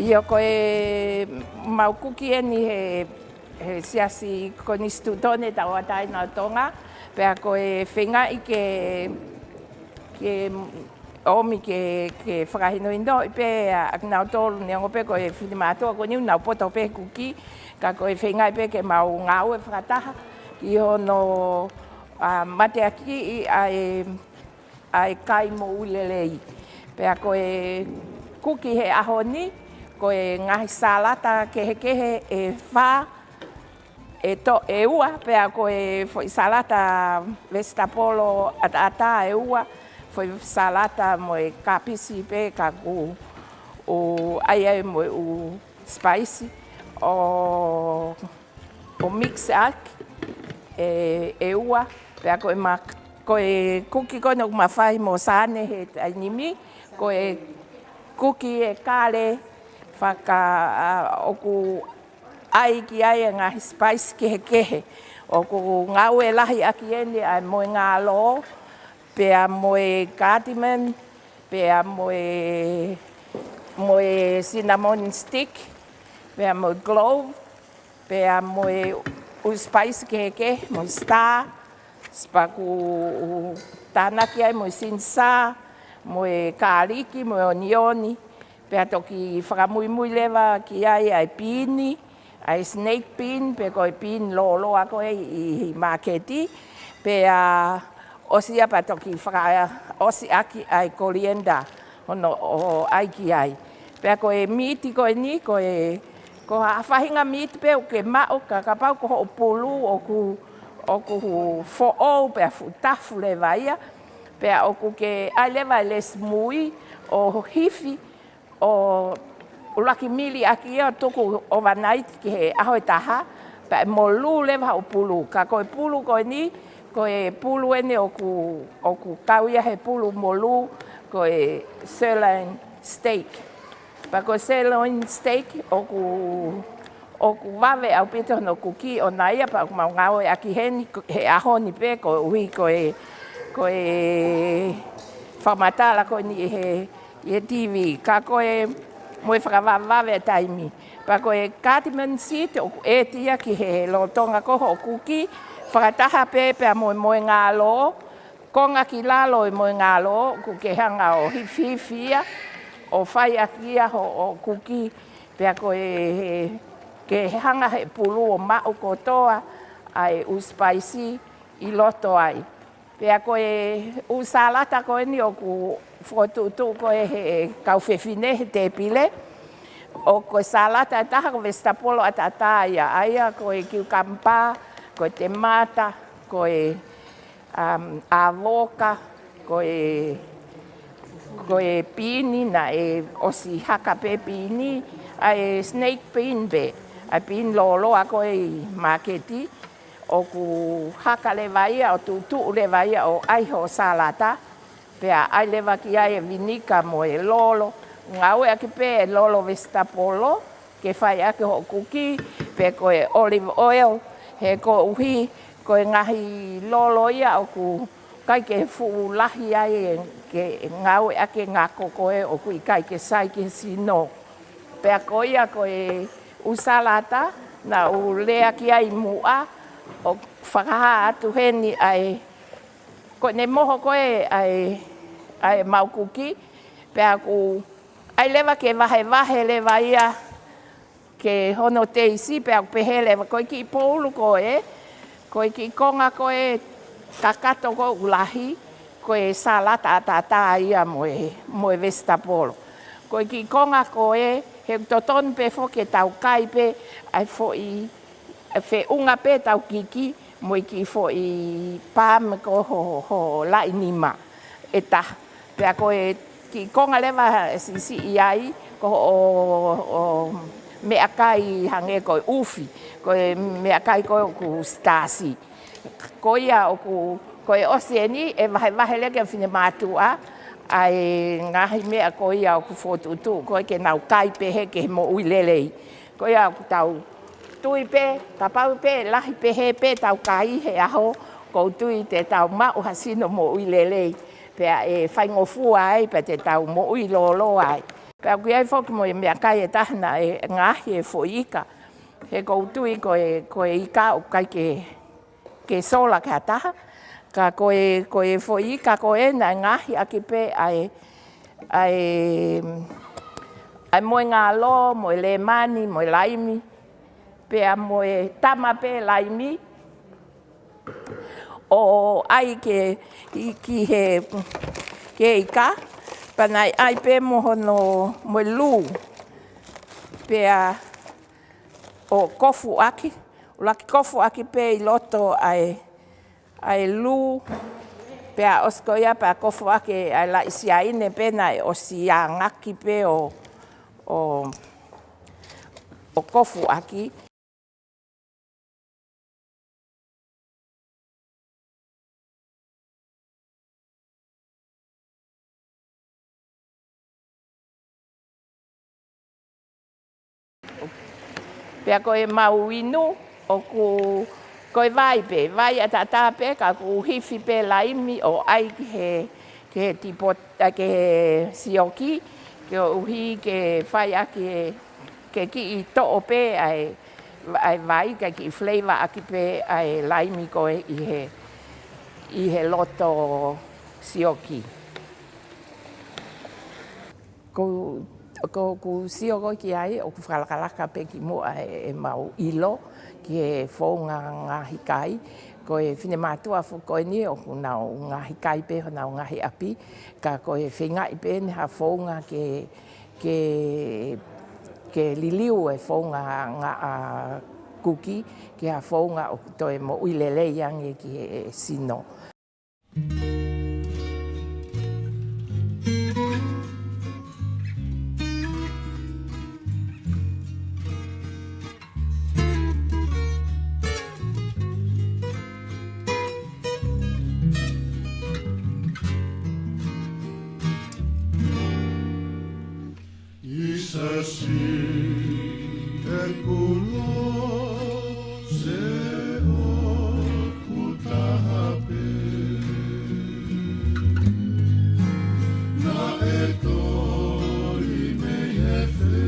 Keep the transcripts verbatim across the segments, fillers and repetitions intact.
ʻIo, ko e mau kuki eni he, he Siasi Konisitūtone Tauʻatāina ʻo Tonga, pea ko e feingaʻi ke, ke ʻomi ke, ke fakahinohinoʻi pē ʻa, ʻa kinautolu neongo pē ko e finemātuʻa ko eni ʻoku nau poto pē kuki, ka ko e feingaʻi pē ke mau ngāue fakataha ki hono, ʻa, mateakiʻi ʻa e ʻa e kai moʻui lelei. Pea ko e kuki he ʻaho ni, ko e ngaahi salata kehekehe ʻe fā, ʻe to-, ʻe ua, pea ko e foʻi salata vesitapolo ʻataʻatā ʻe ua, foʻi salata mo e kāpisi pē ka ʻoku ʻai ai mo e ʻū spice ʻo ʻo mix ʻaki ʻe, ʻe ua, pea ko e ma-, ko e kuki ko eni ʻoku ma fai mo Sane he taimi ni, ko e kuki ʻe kale faka-, ʻa, ʻoku ʻai ki ai e ngaahi spice kehekehe. ʻOku ngāue lahi ʻaki eni ʻa e moengālō, pea mo e cardamom, pea mo e, mo e cinnamon stick, pea mo e clove, pea mo e ʻū spice kehekehe, mo e star, pea ʻoku tānaki ai mo e ginger, mo e kāliki, mo e onioni, pea toki fakamuimui leva ki ai ʻa e pīni, ʻa e snake bean, pe ko e pīni lōloa ko ē ʻi, ʻi māketi, pea ʻosi ia pea toki fakaʻosi ʻaki ʻa e coriander, hono ʻai ki ai. Pea ko e meat ko eni, ko e, ko ha faʻahinga meat pē ʻoku ke maʻu ka kapau ko hoʻo pulu ʻoku, ʻoku foʻou pea fuʻu tafu leva ia, pea ʻoku ke ʻai leva e lesi mui ʻo hifi, ʻo ʻuluaki mili ʻaki ia ʻo tuku overnight ki he ʻaho ʻe taha, pea ʻe molū leva hoʻo pulu. Ka ko e pulu ko eni, ko e pulu eni ʻoku, ʻoku kau ia he pulu molū, ko e sirloin steak. Pea ko e sirloin steak ʻoku ʻoku vave ʻaupito hono kuki ʻona ia pea ʻoku mau ngāueʻaki heni ko, he ʻaho ni pē koeʻuhi ko e, ko e fakamatala ko eni ʻi he, ʻi he T V. Ka ko e mo e fakavavevave ʻa e taimi. Pea ko e cardamom seed ʻoku ʻeti ia ki he lolotonga ko hoʻo kuki fakataha pē pea mo e moengālō, konga ki lalo e moengālō, ʻoku ke hanga ʻo hifihifi ia, ʻo fai ʻaki ia hoʻo kuki, pea ko e, he, ke hanga he pulu ʻo maʻu kotoa ʻa e ʻū spice ʻi loto ai. Pea ko e ʻū salata ko eni ʻoku fokotuʻutuʻu ko ē he kau fefine he tēpile, ʻo ko e salata ʻe taha ko e vesitapolo ʻataʻatā ia, ʻa ia ko e kiukamipa, ko e temata, ko e um, ʻāvoka, ko e, ko e pīni naʻe ʻosi haka pē pīni, ʻa e snake bean pē, ʻa e pīni lōloa ko ē ʻi māketi, ʻoku haka leva ia, ʻo tuʻutuʻu leva ia, ʻo ʻai hoʻo salata, pea ʻai leva ki ai e vinika mo e lolo, ngāueʻaki pē e lolo vesitapolo, ke fai ʻaki hoʻo kuki, pe ko e olive oil, he koeʻuhi, ko e ngaahi lolo ia ʻoku ʻikai ke fuʻu lahi ai e, ke ngāueʻaki e ngako ko ē ʻoku ʻikai ke sai ki he sino. Pea ko ia ko e ʻū salata, naʻa ku lea ki ai muʻa, ʻo fakahā atu heni ʻa e, ko ʻene moho ko ē ʻa e, ʻa e mau kuki, pea ʻoku ʻai leva ke vahevahe leva ia ke hono teisi pea ʻoku pehē leva ko e kiʻi poulu ko ē, ko e kiʻi konga ko ē kakato ko ē ʻoku lahi, ko e salata ʻataʻatā ia mo e, mo e vesitapolo. Ko e kiʻi konga ko ē, he ʻoku totonu pē foki ke tau kai pē, ʻa e foʻi, ʻa e feʻunga pē tau kiki, mo e kiʻi foʻi palm ko ho, ho laʻi nima ʻe taha. Pea ko e kiʻi konga leva siʻisiʻi ai, ko hoʻo, ʻo meʻakai hangē ko e ʻufi, ko e meʻakai ko ē ʻoku sitaasi. Ko ia ʻoku, ko e ʻosi eni, ʻe vahevahe leva ki he finemātuʻa, ʻa e ngaahi meʻa ko ia ʻoku fokotuʻutuʻu, ko ē ke nau kai pehē ki he moʻui lelei. Ko ia ʻoku tau tui pē, kapau pē, lahi pehē pē ʻetau kai he ʻaho, ʻoku ou tui te tau maʻu ha sino moʻui lelei, pea ʻe faingofua ai, pea te tau moʻui lōloa ai. Pea ʻoku ʻi ai foki mo e meʻakai ʻe taha naʻe ngaohi e foʻi ika. He ʻoku ou tui ko e, ko e ika ʻoku ʻikai ke, ke sola ki ha taha. Ka ko e, ko e foʻi ika ko ē naʻe ngaohi ʻaki pē ʻa e, ʻa e, ʻa e moengalo, mo e lēmani, mo e laimi. Pea mo e tama pē laimi. ʻO ʻai ke, ki, ki he, ki he ika, pea naʻe ʻai pē mo hono, mo e lū. Pea ʻo kofu ʻaki, ʻuluaki kofu ʻaki pē ʻi loto ʻa e, ʻa e lū, pea ʻosi ko ia, pea kofu ʻaki ʻa e laʻi siaine pē naʻe ʻosi ʻāngaki pē ʻo, ʻo, ʻo kofu ʻaki. Pea ko e mau inu, ʻoku, ko e vai pē, vai ʻataʻatā pē, ka ʻoku hifi pē laimi ʻo ʻai ki he, ki he tipot-, ʻa, ki he sioki, koeʻuhi ke fai ʻaki e, ke kiʻi toʻo pē ʻa e, ʻa e vai, kae kiʻi flavor ʻaki pē ʻa e laimi ko ē ʻi he, ʻi he loto sioki. Ko, ko, ʻoku ou sio ko ē ki ai, ʻoku fakalakalaka pē ki muʻa e, e mau ʻilo, ki he founga ngaohi kai. Ko e finemātuʻa foki ko eni, ʻoku nau ngaohi kai pē honau ngaahi ʻapi, ka ko e feingaʻi pē eni ha founga ke, ke, ke liliu e founga nga-, ʻa, kuki, ki ha founga ʻoku toe moʻui lelei ange ki he sino. ʻI Siasi ʻeku lose ʻoku taha pē. Naʻe toli mei he fē,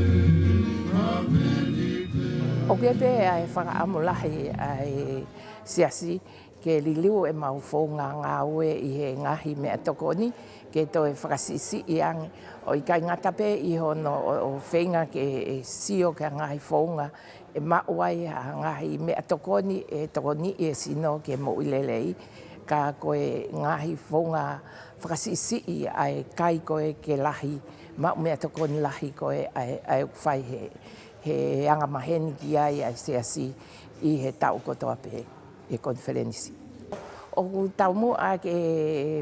ʻa meni pē. ʻOku ʻi ai pē ʻa e fakaʻamu lahi ʻa e Siasi ke liliu ʻemau founga ngāue ʻi he ngaahi meʻatokoni, ke toe fakasiʻisiʻi ange. ʻO ʻikai ngata pē ʻi hono ʻo, ʻo feinga ke sio ki he ngaahi founga ʻe maʻu ai ha ngaahi meʻatokoni ʻe tokoniʻi e sino ke moʻui lelei, ka ko e ngaahi founga fakasiʻisiʻi ʻa e kai ko ē ke lahi, maʻu meʻatokoni lahi ko ē ʻa e, ʻa e ʻoku fai he, he angamaheni ki ai ʻa e Siasi ʻi he taʻu kotoa pē e konifelenisi. ʻOku taumuʻa ke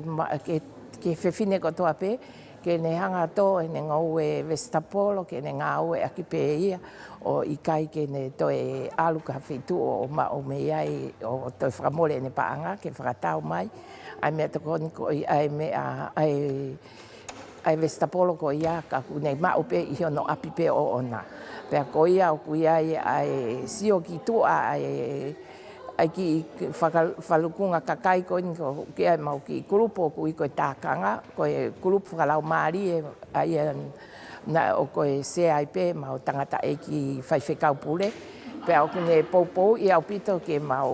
ma-, ke, ke fefine kotoa pē, ke ne hanga ʻo tō ʻene ngoue vesitapolo, ke ne ngāueʻaki pē ia, ʻo ʻikai ke ne toe ʻalu ki ha feituʻu ʻo maʻu mei ai, ʻo toe fakamole ʻene paʻanga, ke fakatau mai ʻa e meʻatokoni ko ia, ʻa e meʻa, ʻa e ʻa e vesitapolo ko ia ka ʻoku ne maʻu pē ʻi hono ʻapi pē ʻoʻona. Pea ko ia ʻoku ʻi ai ʻa e sio ki tuʻa ʻa e, ʻa e kiʻi faka-, falukunga kakai ko eni ko ē ʻa ʻemau kiʻi kulupu ʻoku ui ko e Tākanga, ko e kulupu fakalaumālie ʻa ia naʻe ʻoku ko e sea ai pē ʻemau tangataʻeiki faifekau pule. Pea ʻoku ne poupouʻi ʻaupito ke mau,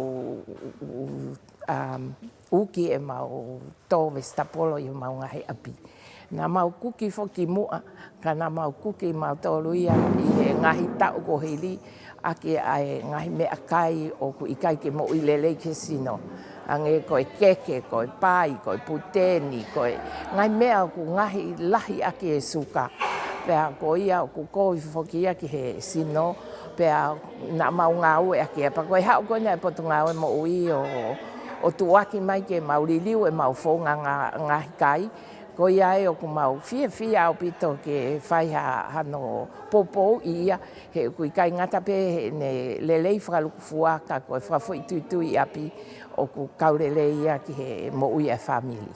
um, uki ʻemau tō vesitapolo ʻi homau ngaahi ʻapi. Naʻa mau kuki foki muʻa, ka naʻa mau kuki mautolu ia ʻi he ngaahi taʻu kuo hili ʻaki ʻa e ngaahi meʻakai ʻoku ʻikai ke moʻui lelei ki he sino. Hangē ko e keke, ko e pai, ko e puteni, ko e ngaahi meʻa ʻoku ngaohi lahi ʻaki e suka. Pea ko ia ʻoku kovi foki ia ki he sino, pea naʻa mau ngāueʻaki ia. Pea ko e haʻu ko eni ʻa e Potungāue Moʻui ʻo, ʻo tuʻuaki mai ke mau liliu ʻemau founga nga-, ngaohi kai. Ko ia ai ʻoku mau fiefia ʻaupito ke fai ha, hano poupouʻi ia, he ʻoku ʻikai ngata pē heʻene lelei fakalukufua ka ko e fakafoʻituitui ʻapi ʻoku kau lelei ia ki he moʻui ʻa e fāmili.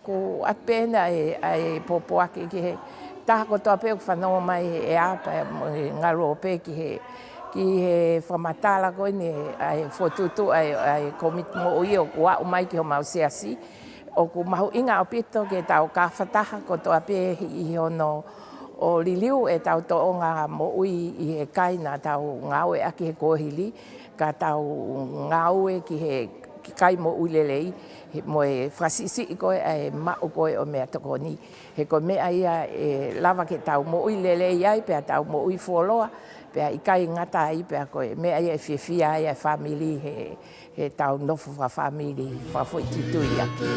ʻOku ʻoatu pē eni ʻa e, ʻa e pōpoaki ki he taha kotoa pē ʻoku fanongo mai he ʻea pea mo e ngaluope ki he, ki he fakamatala ko eni ʻa e fokotuʻutuʻu ʻa e, ʻa e kōmiti moʻui ʻoku aʻu mai ki homau siasi. ʻOku mahuʻinga ʻaupito ke tau kafataha kotoa pē ʻi hono ʻo liliu ʻetau tōʻonga moʻui ʻi he kai naʻa tau ngāueʻaki he kuohili, ka tau ngāue ki he, ki he kai moʻui lelei, he, mo e fakasiʻisiʻi ko ē ʻa e maʻu ko ē ʻo e meʻatokoni. He ko e meʻa ia ʻe lava ke tau moʻui lelei ai, pea tau moʻui fuoloa, pea ʻikai ngata ai, pea ko e meʻa ia ʻe fiefia ai ʻa e fāmili he, heʻetau nofo fakafāmili, fakafoʻituitui ʻaki.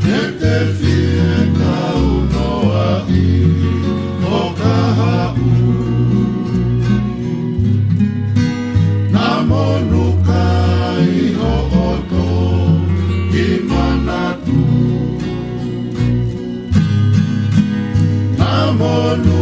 Ke te fie kau noaʻi ʻo ka haʻu. Naʻa monū kai hoʻo tō ki manatu. Naʻa monū